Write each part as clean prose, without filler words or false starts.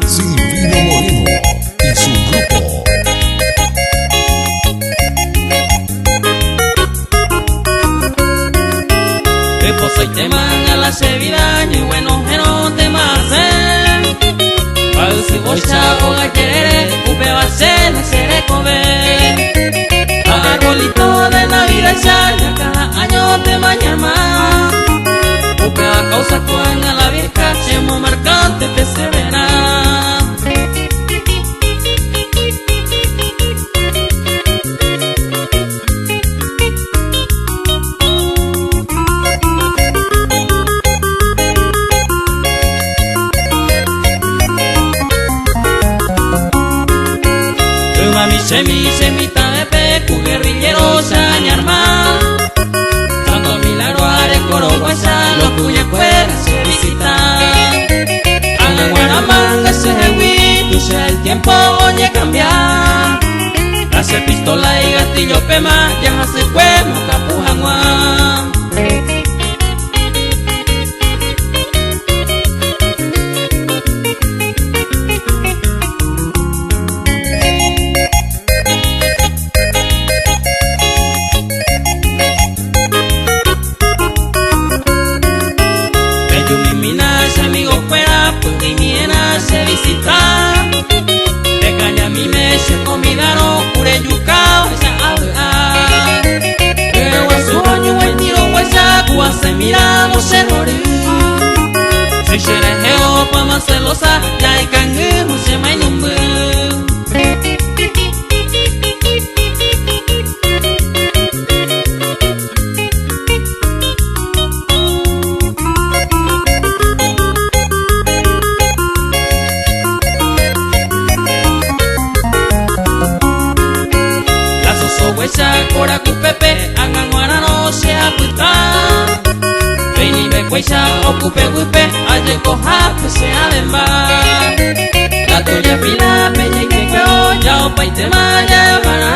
Silvino Moreno y su grupo. Reposoitéma la che vida ñeguenohérõ temase Pa'ysyvoicha óga jerére upéva che la che rekove Ha arbolito de Navidaicha ya cada año temañama Upéva causa ko'ág̃a la vieja chemomarcante pe severã. Ymami chemi chemitãvepe ku guerrillero chañarma Santo Milagro arekoroguáicha los kuñakuéra che visita Ág̃aguarãmanga chehegui tuicha el tiempo oñekambia Hace pistola y gatillo pema jahasykuéma okapu hag̃ua. Pejumimína che amigokuéra py'ỹimiéna che visita Pekañamíme che komidárõ kurejuka ohecha avy'a Hyeguasu oñuguaitĩrõguáicha ku asẽmíramo che rory Che cherehe opáma celosa jaikangy che mainumby. La sosoguéicha korakupépe ag̃ag̃uarãrõ che apyta Peinivekuéicha okupeguýpe ajekohápe che avemba La tuya pila pejeikekuévo ja opaitéma jaevarã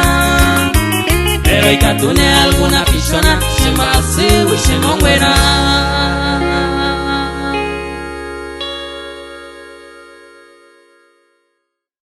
Pero ikatúne alguna pichona che mba'asýgui che monguera.